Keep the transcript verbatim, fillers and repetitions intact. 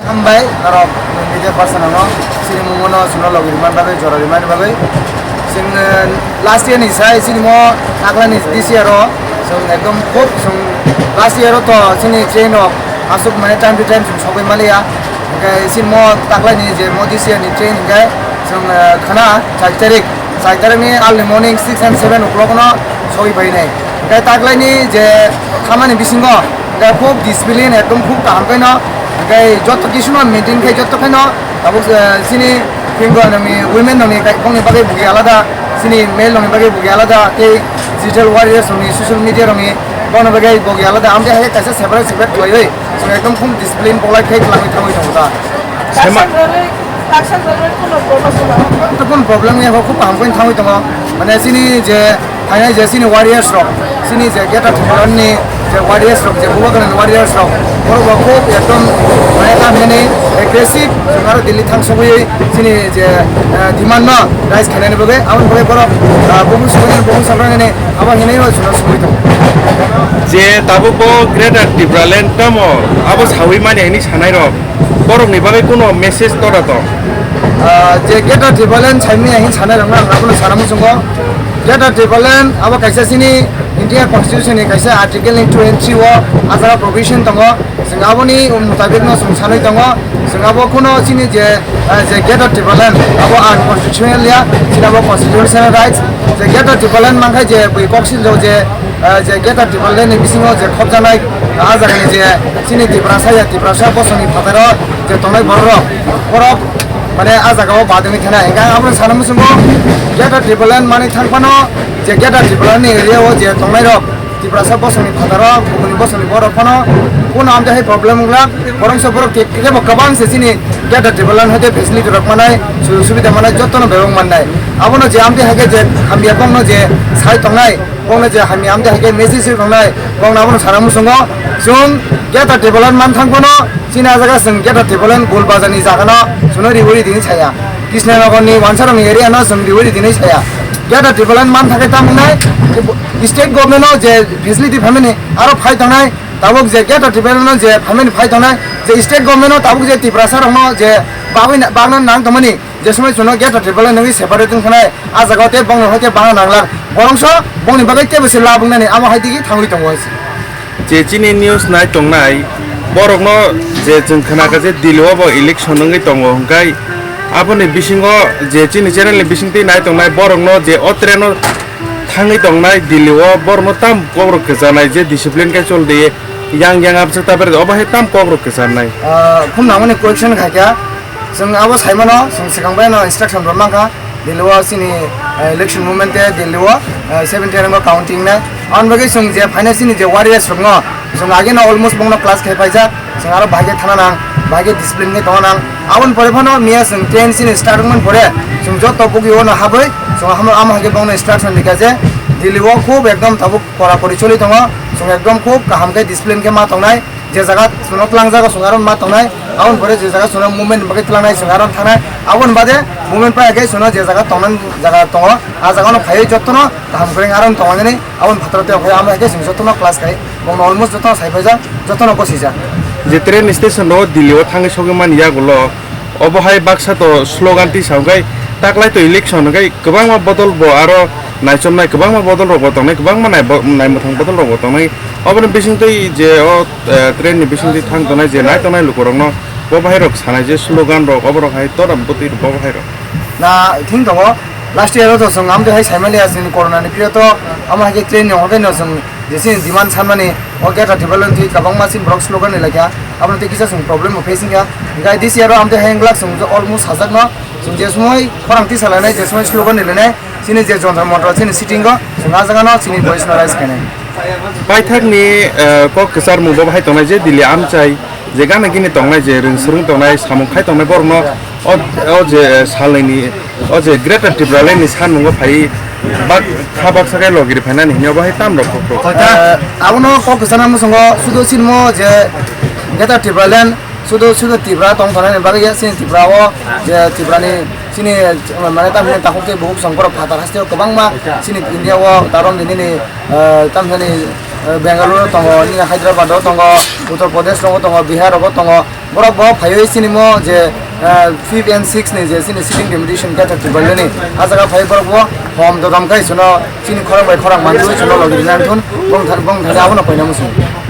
Hambai norok media person no chini mungmano chwngno logi rwmani bagwi, jora rwmani bagwi. Chwng, eh, last year ni sai chini mo taklani this year o chwng ekdom khub chwng last year o to chini train rok aswk mane time to time chwng sogwi maliya. Hwnkhe chini mo taklani je mo this year ni train hwnkhe chwng, eh, khana char tarik. Char tarik ni early morning six and seven o'clock no sogwi phainai. Hwnkhe taklaini je khamani bisingo hwnkhe khub discipline ekdom khub kaham khe no. Hwnkhe joto kisu no maintain khai joto khai no tabuk, eh, chini pingo nangni women nangni kai bongni bagwi bugi alada, chini male nangni bagwi bugi alada, tei digital warriors nangni social media nangni bongni bagwi bugi alada. Amtwi hai kaisa separate separate khlaiwi chwng ekdom khub discipline bolai khai twlangwi thangwi tongo ta. Sema- Taksa rwrwi, taksa rwrwi kuno problem wngya? Kuno problem wngya, khub kaham khe thangwi tongo. Mane chini je phainai je chini warriors rok, chini je Greater Tipraland ni je warriors rok, je Bubagra ni warriors rok, borok bo khub ekdom mane kaham hwnwi aggressive, chwng aro Delhi thang sogwi chini je, eh, demand no raise khainani bagwi, aboni bagwi borok, ah, bumung sogwi, bumung sogwi nini abo hinwi rw chwngno sogwi tongo. Je tabuk bo Greater Tipraland tamo abo sawi mani hwnwi sanai rok. Borokni bagwi kuno message tora tong? Ah, je Greater Tipraland saimanya hin sanai rokno ang abono sana muchungo. Greater Tipraland abo kaisa chini India Constitution ni kaisa article ni two and three o ah jaga provision tongo. Chwng aboni mutabik no chwng sanwi tongo. Chwng abo kuno chini je, ah, je Greater Tipraland abo unconstitutional ya, chini abo constitutional rights. Je Greater Tipraland mankha je bui kok siljo je, ah, je Greater Tipraland ni bisingo je khopjaknai ah jagani je chini Tiprasa ya Tiprasa bosongni phataro je tongnai borok rok, borok mane ah jaga o badwngwi thanai. Hingkhe ang abono sana muchungo Greater Tipraland manwi thang phano je Greater Tipraland ni area o je tongnai rok Tiprasa bosongni phataro kubuni bosongni borok phano kuno amtwi hai problem wngla, borok se borok kebo kwbang se chini Greater Tipraland hoite facility rok manai, sujuk subida manai jotono bebak mannai. Abono je amtwi hai khe je hamya bongno je sai tongnai, bongno je hamya amtwi hai khe message rw tongnai, bongno abono sana muchungo chwng Greater Tipraland man thang phano chini ah jaga chwng Greater Tipraland Gul Bazar ni jaga no chwngno riwi ridi hinwi saya. Krishnanagar ni wansa rok ni area no chwng riwi ridi hinwi saya. Greater Tipraland man thang khe tamo wngnai, state government no je facility phaimani aro phai tongnai, tabuk je Greater Tipraland no je phaimani phai tongnai, je state government no tabuk je Tiprasa rok no je bagwi na-, bagna nang tongmani, je somoi chwngno Greater Tipraland nungwi separate wngkhanai, ah jaga o tei bongno hai khe bana nanglar. Borok so bongni bagwi teibo se lab wngnani amo hai digi thangwi tongo hai se. Je chini news nai tongnai borokno je chwng khnakha je Delhi o bo election wngwi tongo, hwnkhe aboni bisingo je chini channel ni bisingtwi nai tongnai borokno je o train o thangwi tongnai Delhi o borokno tam kokrok kwcharnai je discipline khe chol di, yang yang abse ta bere obo hai tam kokrok kwcharnai. Ah, khum nangmani question khaikha, chwng abo saimano, chwng swkang bai no instruction rw mankha, Delhi o chini, eh, election movement te Delhi o, eh, seventy rango counting nai. Aboni bagwi chwng je phainai chini je warriors rokno, chwng ageno almost bongno class khai paijak, chwng aro bahai khe thana nang, bahai khe discipline khe tongna nang. Aboni pore phano miya chwng ten chini start wngmani pore, chwng joto bugi ono habwi, chwng hamo, amo hai khe bongno instruction rikha je Delhi o khub ekdom tabuk kora kori choli tongo, chwng ekdom khub kaham khe discipline khe ma tongnai. Je jaga chwngno twlang jago chwng aro ma tongnai, aboni pore je jaga chwngno movement ni bagwi tlangnai chwng aro thangnai, aboni bade movement pai khe chwngno je jaga tongnani jaga tongo, ah jaga no phaiwi jotono kaham kwrwng aro tongnani, aboni phataro tei okhai amo hai khe chwng jotono class khai, bongno almost jotono sai phaijak, jotono gosijak. Je train station o Delhi o thangwi sogwi mani yagulo, obo hai baksa to slogan tisa hwnkhe taklai to election hwnkhe kwbangma bodol bo aro naichomnai kwbangma bodol rok bo tongnai, kwbangma nai bo-, naimwthang bodol rok bo tongnai. Oboni bisingtwi je o, eh, train ni bisingtwi thang tongnai je nai tongnai lukurokno bo bahai rok sanai je slogan rok oborok hai tora bwtwi bo bahai rok. Na thing tongo, last year o to chwng amtwi hai saimaliya chini corona ni period o, amo hai khe train ni hokhe no chwng je chini demand sanmani o Greater Tipraland thwi kwbangma chini borok slogan ni laikha, abono tei kisa chwng problem bo face wngkha. Hwnkhe this year o amtwi hai wngwlak chwng almost sajak no, chwng je somoi khorang tisa lainai je somoi slogan ni lainai, chini je Jantar Mantar chini sitting o, chwng ah jaga no chini voice no raise khainai. Paithak ni, eh, kok kwchar mung bo bahai tongnai je Delhi amchai, je gana gini tongnai je rwng swrwng tongnai, samung khai tongnai borok no o, o je, eh, salnwi ni, o je Greater Tipraland ni sanmung o phai bak, kha baksa khe logiri phainani hwnwi obo hai tam rok kok rok. Eh, abono kok kwchana muchungo sudo sinmo je Greater Tipraland sudo sudo Tripura tong tongnani bagwi ya chini Tripura o je Tripura ni chini mane tamni takhuk tei bukhuk songborok phatar haste o kwbangma chini India o tarom dinini, eh, tamsani Bengaluru tongo, nini Hyderabad o tongo, Uttar Pradesh rogo tongo, Bihar rogo tongo. Borok bo phaiwi chini mo je, eh, fifth and sixth ni je chini sitting deputation khe Tripura ni, a jaga phai borok bo hom dodom khai sono chini khorang bai khorang manjui sono logi rinang thun, bong thani, bong thani abono paina muchung.